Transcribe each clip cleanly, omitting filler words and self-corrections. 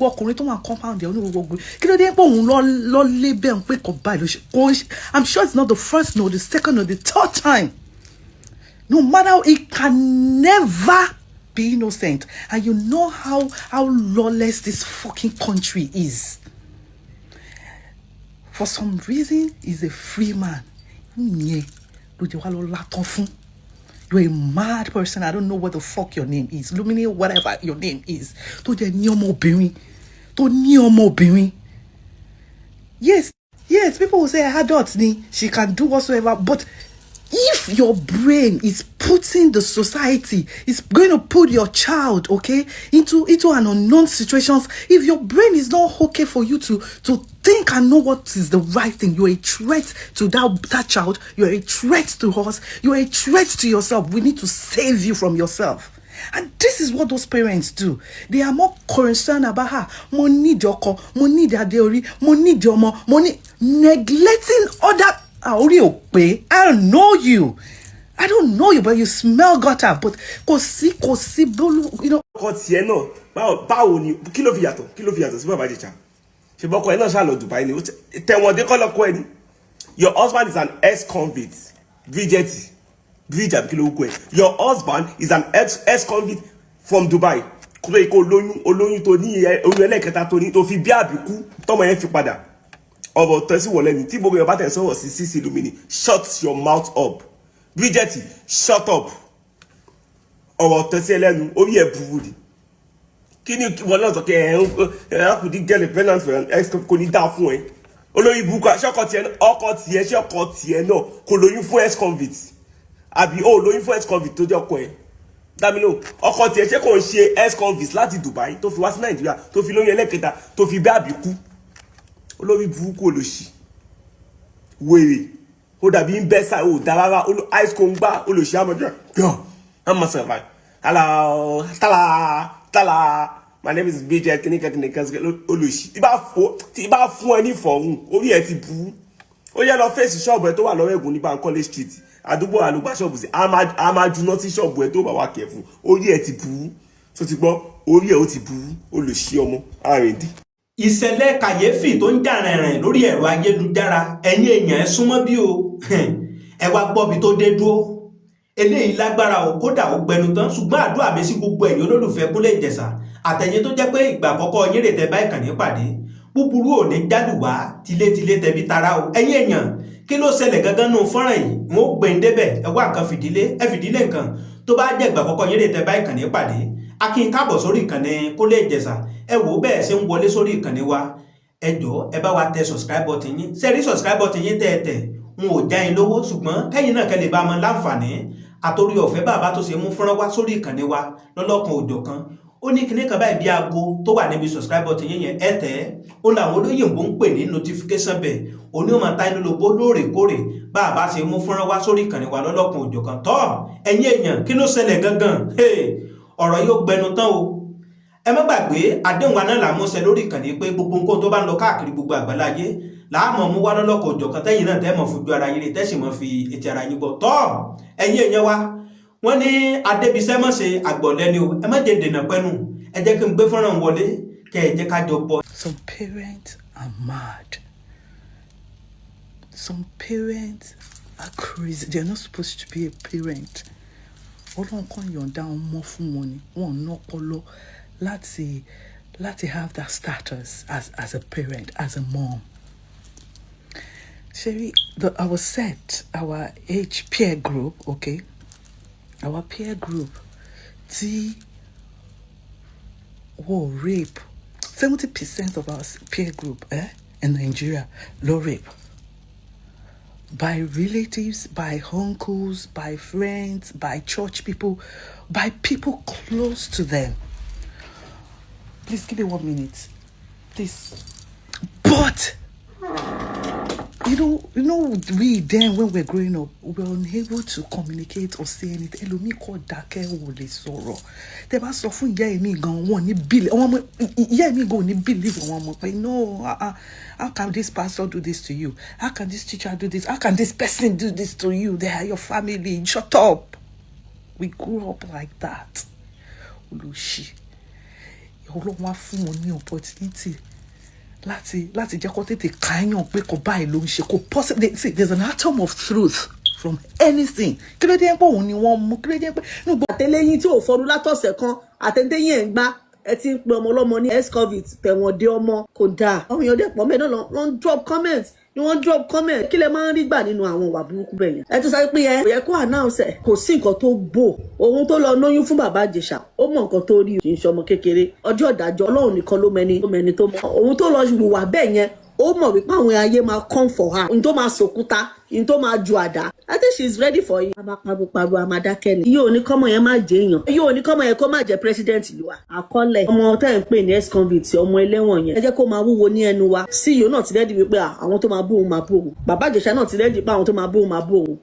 Gbogbo ọkùnrin tó wà compound ẹ̀, ó ní gbogbo ọkùnrin. Kí ló dé pé òun lọ lé bẹ́ẹ̀ ń pé kò báyìí ló ṣe kò ń ṣe? I'm sure it's not the first, no the second, no the third time. No matter how, he can never be innocent. And you know how lawless this fucking country is. For some reason, he's a free man. Ìyẹn ló jẹ́ wá lọ látọ̀ fún. You're a mad person. I don't know what the fuck your name is. Lumini, whatever your name is. Tó jẹ́ ní ọmọbìnrin. Tó ní ọmọbìnrin. Yes, people will say adult ni, she can do whatsoever. But if your brain is putting the society, is going to put your child, okay, into an unknown situations, if your brain is not okay for you to think and know what is the right thing, you're a threat to that child, you're a threat to us, you're a threat to yourself. We need to save you from yourself. And this is what those parents do. They are more concerned about her. Mo need ọkọ, mo need adé orí, mo need ọmọ, mo need, neglecting other. Ah, orí ò pé. I don't know you. I don't know you, but you smell gutter. But kò sí bólú, you know. Ọkọ tiẹ̀ náà, báwo ni? Kí ló fi yàtọ̀? Kí ló fi yàtọ̀ sí bàbá Ìjẹ̀ṣà? Ṣe bọ́kọ ẹ náà ṣáà lọ Dubai ni? Tẹ̀wọ̀n dé kọ́ lọ́kọ ẹ ni. Your husband is an ex-convict. Bridget, Bridget àbí kí ló kọ ẹ? Your husband is an ex-convict from Dubai. Kó tó yẹ kó lóyún, olóyún tó ní oyún ẹlẹ́kẹta tó ní tó fi bí àbíkú tọmọ yẹn fi padà. Ọ̀rọ̀ tẹ́sí wọlé ni tí gbogbo yẹn bá tẹ̀ sọ̀rọ̀ sí CC Lumini. Shut your mouth up, Bridget, shut up. Ọ̀rọ̀ tẹ́sí ẹlẹ́nu, orí ẹ̀ burú ni. Kí ni wọn náà sọ pé ẹ ń ẹ how could you get a pregnant for an ex? Kò ní dáa fún ẹ, olórí burúkú. Ṣé ọkọ tiẹ̀, ọkọ tiẹ̀, ṣé ọkọ tiẹ̀ náà kò lóyún fún ex convict, àbí ó lóyún fún ex convict tó jẹ́ ọkọ ẹ? Dámilò, ọkọ tiẹ̀, ṣé kò ń ṣe ex convict láti Dubai tó fi wá sí Nàìjíríà, tó fi lóyún ẹlẹ́kẹta, tó fi bẹ́ àbíkú? Olórí burúkú, olòṣì, wèrè, ó dàbí ń bẹ́ sá, ó dá rárá. Ice cream gbá olòṣì àmọ́jọ́ gbọ́n àmọ́ sọ̀rọ̀ báyìí. Hello, tala tala, my name is Bridget kìnìkan kìnìkan. Olòṣì, tí bá fún ẹ ní ìfọ̀hún, orí ẹ ti burú. Ó yẹ lọ fèsì ṣọ́ọ̀bù ẹ tó wà lọ́wọ́ ẹ̀gùn ní Bankole Street, àdúgbò àlùgbà ṣọ́ọ̀bù sí. A máa juná sí ṣọ́ọ̀bù ẹ tó bá wà kẹfù. Orí ẹ ti burú tó ti gbọ́, orí ẹ ó ti burú. Olòṣì ọmọ àrìndí. Ìṣẹ̀lẹ̀ kàyéfì tó ń jà rìnrìn lórí ẹ̀rọ ayélujára, ẹ̀yin èèyàn, ẹ súnmọ́ bí o, ẹ wá gbọ́ bí tó dé dúró. Eléyìí lágbára o, kódà ó gbẹnu tán. Ṣùgbọ́n àdúrà mi sí gbogbo ẹ̀yin olólùfẹ́ Kúnlé Ìjẹ̀ṣà àtẹ̀yin tó jẹ́ pé ìgbà àkọ́kọ́ yín rè tẹ́ bá ìkànnì pàdé, búburú ò ní jálùwá tilétilé tẹbi tara o. Ẹ̀yin èèyàn, kí ló ṣẹlẹ̀ gangan nù fọ́nrán yìí? Wọn ó gbé ń débẹ̀. Ẹ wá nǹkan fìdílé, ẹ fìdílé nǹkan. Tó bá jẹ́ ìgbà àkọ́kọ́ yín rè tẹ́ bá ìkànnì pàdé, a kí n káàbọ̀ sórí ìkànnì Kúnlé Ìjẹ̀ṣà. Ẹ wò ó, bẹ́ẹ̀ ṣe ń wọlé sórí ìkànnì wa, ẹ jọ̀ọ́, ẹ bá wa tẹ subscribe button yín. Ṣe rí subscribe button yín tẹ́ ẹ tẹ̀, n ò já yín lówó, ṣùgbọ́n kẹ́yìn náà kẹ́ lè bá a mọ láǹfààní àtòrí ọ̀fẹ́ bàbá tó ṣe mú fọ́nrán wá sórí ìkànnì wa lọ́lọ́kan òjọ̀kan. Ó ní kinní kan báyìí bí aago tó wà níbi subscribe button yín yẹn, ẹ tẹ̀ ẹ́. Ó làwọn olóyìnbó ń pè ní notification bell. Òní ó máa ta inú lóbó lóòrèkóòrè bá a bá ṣe mú fọ́nrán wá sórí ìkànnì wa lọ́lọ́kan òjọ̀kan. Tọ́ ẹ̀yin èèyàn, kí ló ṣẹlẹ̀ gangan? Ọ̀rọ̀ yóò gbẹnu tán o. Ẹ má gbàgbé, àdéhùn wa náà là ń múṣẹ lórí ìkànnì pé gbogbo nǹkan tó bá ń lọ káàkiri gbogbo àgbáláyé láàmọ̀ mú wá lọ́lọ́kọ̀ òjọ̀kan, tẹ́yìn náà tẹ́ mọ̀ fojú ara yín rí, tẹ́sì mọ̀ fi etí ara yín gbọ́. Tọ́ ẹ̀yin èèyàn wa, wọ́n ní adébísẹ́ mọ̀ ṣe àgbọ̀lẹ́ni o. Ẹ má jẹ́ dènà pẹ́nu, ẹ jẹ́ kí n gbé fọ́nrán wọlé, kẹ́ ẹ jẹ́ ká jọ gbọ́. Some parents are mad. Some parents are crazy. They're not supposed to be a parent. Ọlọ́run kan yọ̀ǹda ọmọ fún wọn ni wọ́n ná ọpọlọ láti have that status as a parent, as a mom. Ṣé rí, our set, our age peer group, okay, our peer group tí wọ́n rape, 70% of our peer group in Nigeria ló rape by relatives, by uncles, by friends, by church people, by people close to them. Please give me one minute. Please. But we then, when we're growing up, we were unable to communicate or say anything. Ẹlòmíì kò dákẹ́, ò lè sọ̀rọ̀. Tẹ́ bá sọ fún ìyá ẹ̀mí gan, wọn ní believe. Àwọn ọmọ ìyá ẹ̀mí gan ò ní believe àwọn ọmọ pé no, how can this pastor do this to you? How can this teacher do this? How can this person do this to you? They are your family. Shut up. We grew up like that. Olóṣì. Ọlọ́run wá fún wọn ní opportunity láti jẹ́ kó tètè káyàn pé kò báyìí ló ń ṣe. Kò possible. See, there's an atom of truth from anything. Kí ló dé pé òun ni wọ́n mú? Kí ló dé pé inú gbogbo Àtẹlẹyìn tí ò fọdún látọ̀sẹ̀ kan, àtẹ̀ntẹ̀yìn ẹ̀ ń gbá, ẹ ti ń pe ọmọ ọlọ́mọ ní ex-convict, tẹ̀wọ̀n dé ọmọ kò dáa. Àwọn èèyàn dẹ̀ pọ̀ mẹ́ẹ̀ náà ló ń drop comment ni wọ́n drop comment. Kí lẹ máa ń rí gbà nínú àwọn ìwà burúkú bẹ́ẹ̀ yẹn? Ẹ tún sáré pé ẹ kò yẹ kó announce ẹ. Kò sí nǹkan tó bò òun tó lọ lóyún fún bàbá Ìjẹ̀ṣà. Ó mọ nǹkan tó rí, kì í ṣe ọmọ kékeré. Ọjọ́ ìdájọ́, Ọlọ́run nìkan ló mẹni tó mọ. Òun tó lọ hùwà bẹ́ẹ̀ yẹn, ó mọ̀ wípé àwọn ayé máa come for her, n tó máa sòkúta, n tó máa ju àdá. I think she is ready for it. A máa pariwo pariwo, a máa dákẹ́ ni. Iye òní kọ́mọ yẹn má jẹ́ èèyàn, iye òní kọ́mọ yẹn kó má jẹ́ president ìlú wa. Àkọọ́lẹ̀ ọmọ tẹ́ ń pè ní ex-convict, ọmọ ẹlẹ́wọ̀n yẹn, ẹ jẹ́ kó máa wúwo ní ẹnu wa. CEO náà ti ready wípé àwọn tó máa bú òun máa bú òun. Bàbá Ìjẹ̀ṣà náà ti ready pé àwọn tó máa bú òun máa bú òun.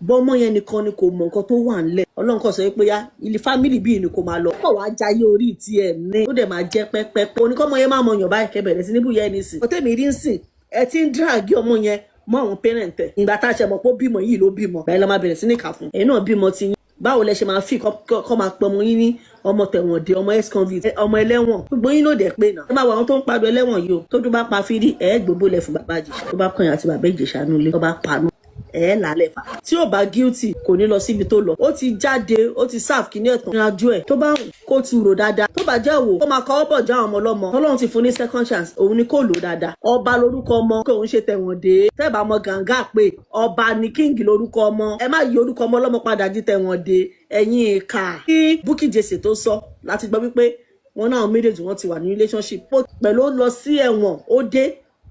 Bọ́mọ yẹn nìkan ni kò mọ nǹkan tó wà ńlẹ̀. Ọlọ́run kàn sọ pé yá ilé family bíi ni kò máa lọ pọ̀ wá jayé orí tiẹ̀ ní, ó dẹ̀ máa jẹ́ pẹ́pẹ́pẹ́. Oníkọ́mọ yẹn máa mọ yàn báyìí, kẹ́ bẹ̀rẹ̀ sí níbùyẹ́ ẹni sìn. Ọtẹ́mi rí ń sìn, ẹ ti ń drag ọmọ yẹn mọ́ àwọn parent ẹ̀. Ìgbà tá a ṣe mọ̀ pé ó bímọ yìí ló bímọ báyìí la máa bẹ̀rẹ̀ sí ní kà fún. Ẹ̀yin náà bímọ ti yín, báwo lẹ ṣe máa fi kọ́ máa pẹ́ ọmọ yín ní ọmọ tẹ̀wọ̀n dé, ọmọ ex-convict, ọmọ ẹlẹ́wọ̀n? Gbogbo yín ló dẹ̀ pé náà. Ẹ máa wọ àwọn tó ń pariwo ẹlẹ́wọ̀n yìí o. Tójú bá pa fírí, ẹ̀ gbogbo lẹ̀ fún bàbá Ìjẹ̀ṣà. Tó bá kọyìn àti bàbá Ìjẹ̀ṣà nulẹ̀, tó bá panu ẹ lálẹ́ fà. Tí ò bá guilty, kò ní lọ síbi tó lọ. Ó ti jáde, ó ti serve kíní ẹ̀tàn ìrìnàjò ẹ̀. Tó bá wù kó tu rò dáadáa, tó bá jẹ́ wò ó máa kọ́ bọ̀ já àwọn ọmọ ọlọ́mọ. Ọlọ́run ti fún ní second chance, òun ni kò lò dáadáa. Ọba lórúkọ ọmọ, kó òun ṣe tẹ̀wọ̀n dé. Tẹ́ẹ̀bà ọmọ gàǹgà pé ọba ní king lórúkọ ọmọ, ẹ má yí orúkọ ọmọ ọlọ́mọ padà jí tẹ̀wọ̀n dé. Ẹ̀yin ìka kí Bukky Jesse tó sọ láti gbọ́ wípé wọn náà méjèèjì wọn ti wà ní relationship pẹ̀lú ó lọ sí ẹ̀wọ̀n, ó dé,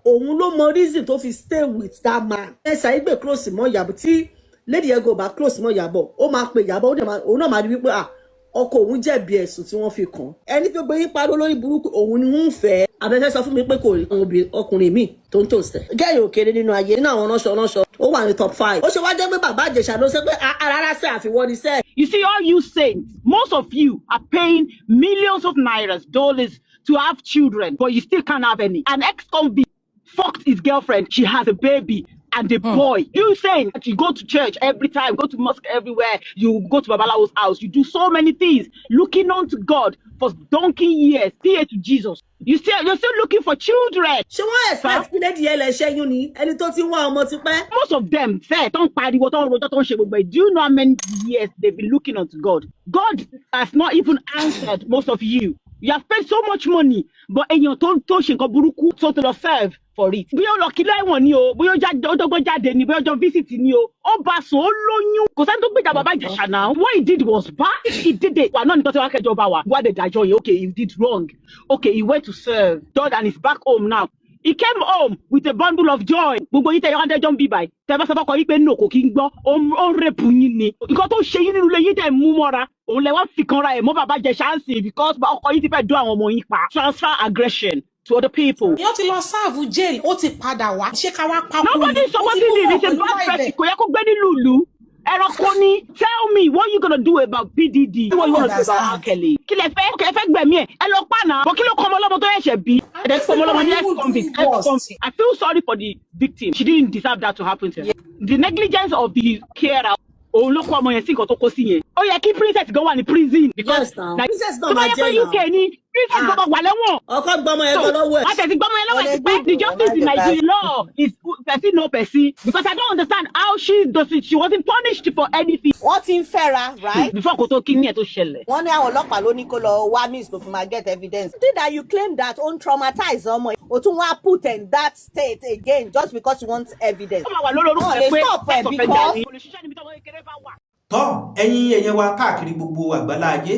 òun ló mọ reason tó fi stay with that man. Ẹ ṣàìgbè close mọ́ Ìyábọ̀. Tí lady yẹn go bá close mọ́ Ìyábọ̀, ó máa pe Ìyábọ̀, ó dẹ̀ máa òun náà máa rí wípé ah, ọkọ òun jẹ̀bi ẹ̀sùn tí wọ́n fi kàn án. Ẹni tó gbé yín parọ́ lórí burúkú, òun ni ń fẹ́. Abẹ́fẹ́ sọ fún mi pé kò rí ọkùnrin míì tó ń tòsẹ̀. Gẹ́yìn òkèrè nínú ayé, nínú àwọn ránṣọ ránṣọ, ó wà ní top 5. Ó ṣe wá jẹ́ pé bàbá Ìjẹ̀ṣà ló ṣe pé rárá sẹ́ àfiwọ́ ni sẹ́. You see, all you saints, most of you are paying millions of nairas, dollars to have children, but you still can't have any. An ex-convict fucked his girlfriend. She has a baby and a boy. You saying that you go to church every time, go to mosque everywhere, you go to Babalawo's house, you do so many things, looking unto God for donkey years, dear to Jesus. You're still looking for children. Ṣé wọ́n expect kí lady yẹn lè ṣẹ́yún ni, ẹni tó ti ń wá ọmọ tipẹ́? Most of them fẹ́ tó ń pariwo, tó ń rojọ́, tó ń ṣe gbogbo ẹ̀. Do you know how many years they've been looking unto God? God has not even answered most of you. You have spent so much money, but èèyàn tó ṣe nǹkan burúkú tó tó lọ serve for it. Bóyá ó lọ kí lẹ́wọ̀n ni o, bóyá ó jáde, ó dọ́gbọ́n jáde ni, bóyá ó jọ visit ni o, ó bá sùn, ó lóyún. Kò sẹ́ni tó gbèjà bàbá Ìjẹ̀ṣà náà. What he did was bad. He did it. Wà náà ní tọ́sí wá kẹjọba wa. Wá dé dájọ́ yẹn, okay, he did wrong. Okay, he went to serve. God and he's back home now. He came home with a bundle of joy. Gbogbo yín tẹ yọ ọdẹjọ́ ń bí báyìí. Tẹ bá sábà kọ yín pé no, kò kí ń gbọ́, ó ń rape yín ni. Nǹkan tó ṣe yín nínú ilé yín tẹ̀ ń mú mọ́ra. Òun lẹ wá fi kanra ẹ̀ mọ́ bàbá Ìjẹ̀ṣà ń sìn because ọkọ yín ti fẹ́ dún àwọn ọmọ yín pa. Transfer aggression to other people. Èèyàn ti lọ serve jail, ó ti padà wá, ṣé ká wá pákó ni? Nobody Ó ti supporting move him. on He's a pẹ̀lú bad life person. ẹ̀. Kò yẹ kó gbé nílùú ìlú. Ẹranko ni. Tell me what you gonna do about PDD? What you gonna do about R. Understand. Kelly? Kí lẹ fẹ́? Kí lẹ fẹ́ gbẹ̀mí ẹ̀? Ẹ lọ pa náà. Bọ̀ kí ló kọ́ ọmọ ọlọ́mọ tó ẹ̀ṣẹ̀ bí? And Ẹ̀dẹ̀ these fún ọmọ people ọlọ́mọ are ní even ex-convict. doing worse. Ex-convict. I feel sorry for the victim. She didn't deserve that to happen to her. The negligence of the carer, òun ló kó ọmọ yẹn sí nǹkan tó kó sí yẹn. Ó yẹ kí princess gan wà ní prison because Yes now, princess náà tó bá máa yẹ pé jẹ́ UK náà. ni princess Ah. gan wà lẹ́wọ̀n. Ọkọ gbọmọ yẹn So, gan lọ́wọ́ ẹ̀. wọ́n tẹ̀sí gbọ́mọ yẹn lọ́wọ́ ẹ̀ ti pẹ́. The justice in Wọ́n lè Nigeria law is person no person because I don't understand how she does it. She wasn't punished for anything Wọ́n ti ń fẹ́ra, right? before kò tó kí ní ẹ̀ tó ṣẹlẹ̀. Wọ́n ní àwọn ọlọ́pàá ló ní kó lọ wá means tó fi máa get evidence. Think that you claim that ó ń traumatize ọmọ yìí, o tún wá put in that state again just because you want evidence. Ó máa wà lórí orúkọ Wọ́n ẹ lè pé stop ẹ̀ sex offender because ni. Olùṣiṣẹ́ níbi tọ́mọ kékeré bá wà. Tọ́ ẹ̀yin èèyàn wa káàkiri gbogbo àgbálá ayé,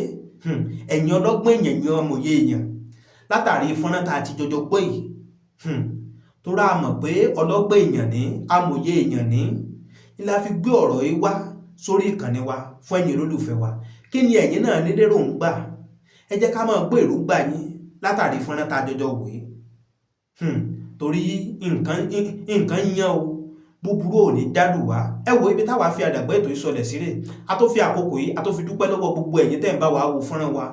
ẹ̀yin ọlọ́gbọ́n èèyàn, ẹ̀yin ọmọye èèyàn, látàrí fọ́nrán tá a ti jọjọ gbọ́ yìí, tó rà mọ̀ pé ọlọ́gbọ́n èèyàn ní amòye èèyàn ní ní la fi gbé ọ̀rọ̀ yìí wá sórí ìkànnì wa fún ẹ̀yin olólùfẹ́ wa. Kí ni ẹ̀yin náà ní lérò ń gbà? Ẹ jẹ́ ká máa gbọ́ èròǹgbà yín látàrí fọ́nrán tá a jọjọ wò yìí, torí nǹkan nǹkan yán o, búburú ò ní dálù wá. Ẹ wo ibi táwa fi àdàgbà ètò ìsọlẹ̀ sílẹ̀. A tó fi àkókò yìí, a tó fi dúpẹ́ lọ́wọ́ gbogbo ẹ̀yin tẹ́ ń bá wa wo fọ́nrán wa,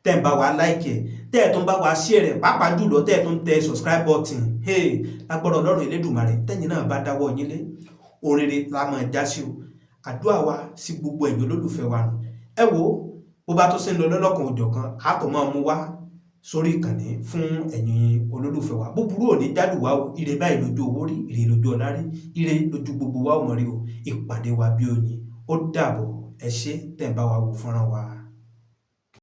tẹ́ ń bá wa like ẹ̀, tẹ́ ẹ̀ tó ń bá wa share rẹ̀, pàápàá jùlọ tẹ́ ẹ̀ tó ń tẹ subscribe button. Hey, lágbọ́dọ̀ Ọlọ́run Elédùmarè, tẹ́yin náà bá dáwọ́ yín lé oríire la máa já sí o. Àdúrà wa sí gbogbo ẹ̀yin olólùfẹ́ wa nù. Ẹ wo bó bá tó sí ń lọ lọ́lọ́kan òjọ̀kan, a tó máa mú wá. Sórí ìkànnì fún ẹ̀yin olólùfẹ́ wa, búburú ò ní jálù wá o. Ire báyìí lójú owó rí, ire lójú ọlá rí, ire lójú gbogbo wa ò mọ̀ rí o. Ìpàdé wa bí oyin. Ó dàbọ̀. Ẹ ṣé tẹ̀ ń bá wa wo fọ́nrán wa.